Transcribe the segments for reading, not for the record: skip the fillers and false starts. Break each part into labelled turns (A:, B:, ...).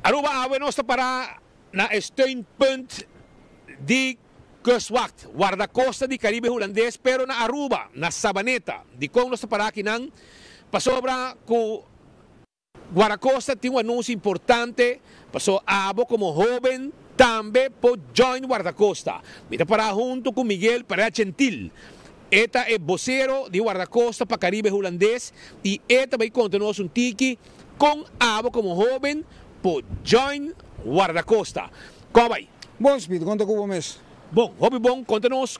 A: Aruba awe nos ta para na e steunpunt di Kustwacht, Wardakosta di Caribe Hulandes, pero na Aruba, na Sabaneta. Dikon nos ta para akinan? Pasobra ku Guardacosta tin un anuncio importante paso abo como hoben tambe por join Guardacosta. Mi ta para hunto cu Miguel Perea Gentil. E ta e bocero di Guardacosta pa Caribe Hulandes y e ta bay conta nos un tiki con abo como hoben por join Guardacosta. Con bay?
B: Bon Speed, con ta cu bo mes?
A: Bon, hopi bon, conta nos.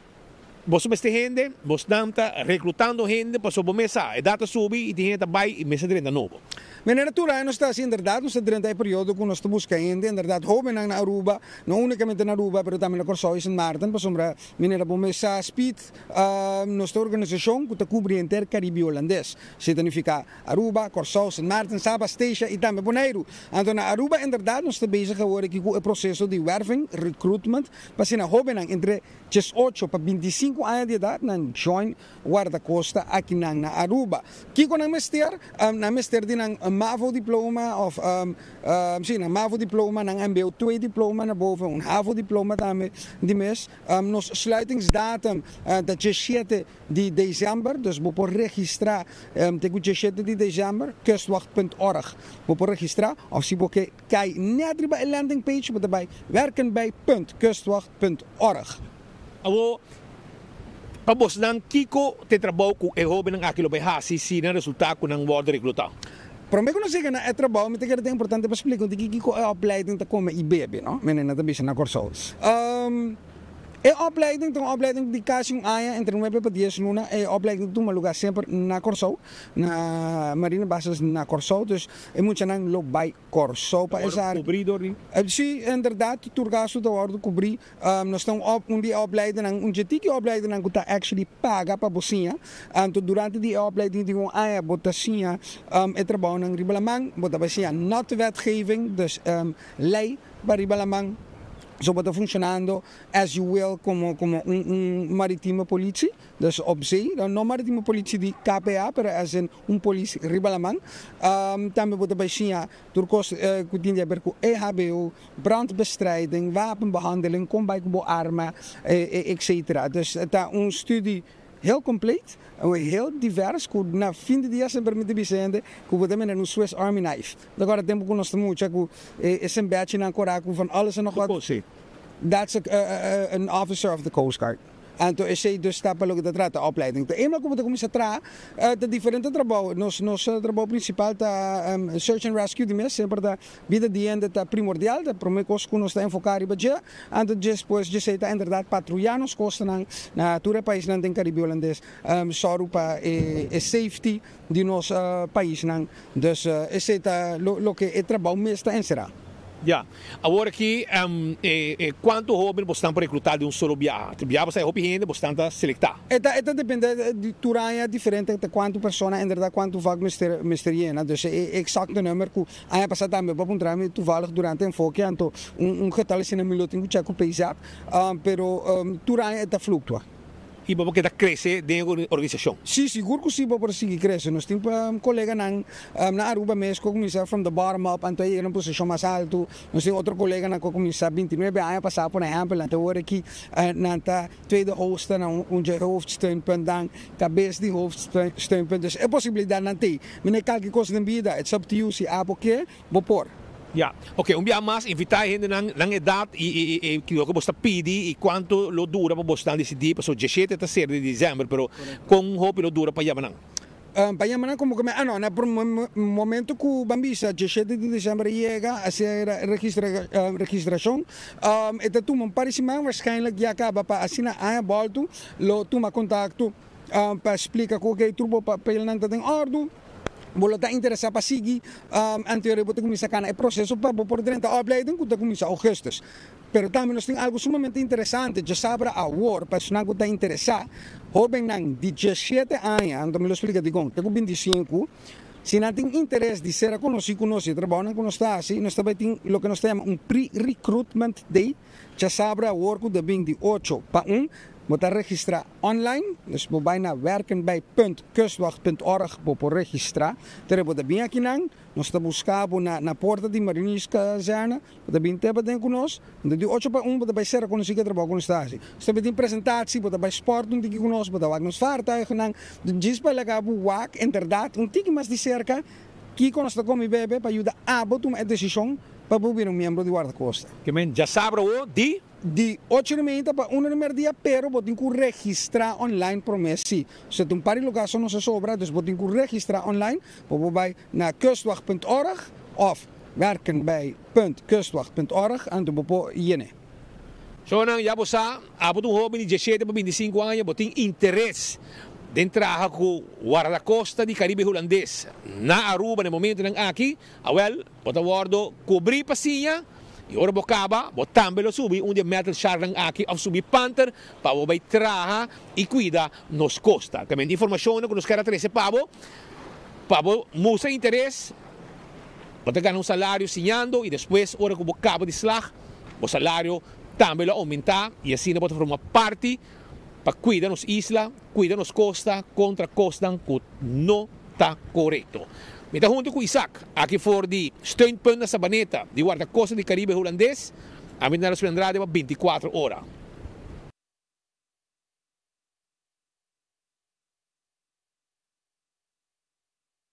A: Boso mester hende, bosnan ta reclutando hende pasobra bo mes sa, edad ta subi y tin hende ta bay y mester drenta nobo.
B: Manera tur aña nos ta haci, inderdat nos ta drenta e periodo cu nos ta busca hende, inderdat hobennan na Aruba, no unicamente na Aruba pero tambe na Corsou y Sint Maarten, pasobra manera bo mes sa Speed, nos ta organisacion cu ta cubri henter Caribe Holandes, esey ta nifica Aruba, Corsou, Sint Maarten, Saba, Statia y tambe Boneiru. Anto na Aruba inderdat nos ta bezig awor aki cu e proceso di werving, recruitment, pa asina hobennan entre 18 pa 25 aña di edat nan join Wardakosta akinan na Aruba. Kiko nan mester? Nan mester di nan mavo diploma of si, nan mavo diploma, nan mbo 2 diploma na boven, un havo diploma tambe di mes. Nos sluitingsdatum ta 17 di december, dus bo por registra te ku 17 di december, kustwacht.org bo por registra of si bo ke kai net riba e landing page bo ta bai werkenbij.kustwacht.org.
A: Awor, pa bosnan, kiko ta e trabou ku e hóbennan aki lo bai hasi si nan resultá ku nan wòrdu reklutá?
B: Promé ku nos yega na e trabou, mi ta kere ta importante pa splika un tiki kiko e opleiding ta kome i bebe, no? Mene nan ta bisa na Kòrsou. E opleiding ta un opleiding di kasi un aña, entre nuebe pa dies luna. E opleiding ta tuma lugá semper na Kòrsou, na Marine Basis na Kòrsou. Dus e muchanan lo bai Kòrsou pa
A: Ta wòrdu
B: esaki.
A: kubrí dor di?
B: Sí, inderdat, tur gastu ta wòrdu kubrí. Nos ta un op, un di e opleidernan, un dje tiki opleidernan ku ta actually paga pa bo siña. Anto durante di e opleiding di un aña bo ta siña e trabounan riba laman, bo ta bai siña notwetgeving, dus lei pa riba laman. So bo ta funshonando as you will komo komo un un maritieme politie, dus op zee, no maritieme politie di KPA, pero as in un polis riba laman. Tambe bo ta bai siña tur kos ku tin di haber ku EHBO, brandbestrijding, wapenbehandeling, kon bai ku bo arma, etcetera. Dus ta un studie heel compleet, heel divers, ku na fin di dia semper mi ta bisa hende ku bo ta mira un Swiss Army knife. Ta kòrda tempu ku nos ta mucha ku e sembèchinan korá ku van alles en nog wat. That's an officer of the Coast Guard. Anto esei dus ta pa loke ta trata opleiding. Ta eenmaal ku bo ta kuminsá traha, ta diferente trabou. Nos nos trabou prinsipal ta search and rescue di mes, semper ta bida di hende ta primordial, ta promé kos ku nos ta enfoká riba dje. Anto despues djesei ta inderdat patruyá nos kostanan na tur e paisnan den Karibe Holandes, sòru pa e safety di nos paisnan. Dus esei ta loke e trabou mes ta enserá.
A: Ya. Awor aki, kuantu hóben bosnan por reklutá di un solo biaha? Te biaha bosa e hopi hende bosnan ta selektá?
B: E ta e ta dependé di tur aña diferente ta kuantu persona inderdat kuantu vak mester mester yena. Dus e eksakto number ku aña pasá tambe bo a puntra mi toevallig durante enfoke anto un un getal asina mi lo tin ku chèk ku PZ. Pero tur aña e ta fluktua.
A: I bo por keda krese den e organisashon?
B: Sí, sigur ku sí bo por sigui krese. Nos tin koleganan na Aruba mes ku a kuminsá from the bottom up anto a yega na un posishon mas altu. Nos tin otro koleganan ku a kuminsá 29 aña pasá, por ehèmpel, nan ta awor aki nan ta tweede hoofdste na un dje hoofdsteunpuntnan, kabes di hoofdsteunpunt. Dus e posibilidatnan t'ei. Mi no e kalke kos den bida, it's up to you si abo ke, bo por.
A: Ya. Oke, un bia mas invitá e hendenan, nan edat i i i loke bos ta pidi i kuantu lo dura pa bosnan disidí, pasobra 17 ta ser di desèmber, pero kon hopi lo dura pa yama nan?
B: Pa yama nan komo ku mi, ah no, na momento ku ban bisa 17 di desèmber a yega, a sera registra registrashon, e ta tuma un par di siman waarschijnlijk ya kaba pa asina aña bòltu lo tuma kontakto pa splika ku oke tur bo papelnan ta den òrdu. Bo lo ta interesá pa sigui anterior bo ta kuminsá kana e proseso pa bo por drenta opleiding ku ta kuminsá ougùstus. Pero tambe nos tin algu sumamente interesante djasabra awor pa esnan ku ta interesá, hóbennan di 17 aña, anto mi lo splika dikon, te ku 25, si nan tin interes di ser a konosí ku nos i e trabounan ku nos ta hasi, nos ta bai tin loke nos ta yama un pre-recruitment day djasabra awor ku ta bin di 8 pa 1. Bo ta registrá online, dus bo bai na werkenbij.kustwacht.org bo por registrá. Pero bo ta bin akinan, nos ta buska bo na na porta di Marinierskazerne, bo ta bin te paden ku nos, anto di ocho pa un bo ta bai sera konosí ku e trabou ku nos ta hasi. Nos ta bin tin presentatie, bo ta bai sport un tiki ku nos, bo ta wak nos vaartuigennan, djis pa laga bo wak inderdaad un tiki mas di serka kiko nos ta komi bebe pa yuda abo tuma e desishon pa bo bira un miembro di Wardakosta.
A: Ke men djasabra awo di.
B: Di ocho di meinta pa uno di merdia, pero bo tin ku registrá online promé si. So ta un par di lugá so nos a sobra, dus bo tin ku registrá online. Bo por bai na kustwacht punt org òf werkenbij punt kustwacht punt org anto bo por yen'é.
A: Shownan, ya bo sa, abo ta un hoben di diesshete pa bintisinku aña, bo tin interes den traha ku Wardakosta di Karibe Hulandes na Aruba na e momentunan aki, awèl, bo ta wòrdu kubrí pa siña. I ora bo kaba, bo tambe lo subi un di e metal sharknan aki òf subi panter pa bo bai traha i kuida nos kosta. Tambe informashonnan ku nos ker a trese pa bo, pa bo mustra interes, bo ta gana un salario siñando i despues ora ku bo kaba di slag, bo salario tambe lo oumentá i asina bo ta forma parti pa kuida nos isla, kuida nos kosta kontra kosnan ku no ta korekto. Mi ta huntu ku Isaac, aki for di Steunpunt na Sabaneta di Wardakosta di Karibe Hulandes. Ami ta na Ruspe Andrade pa bintikuatro ora.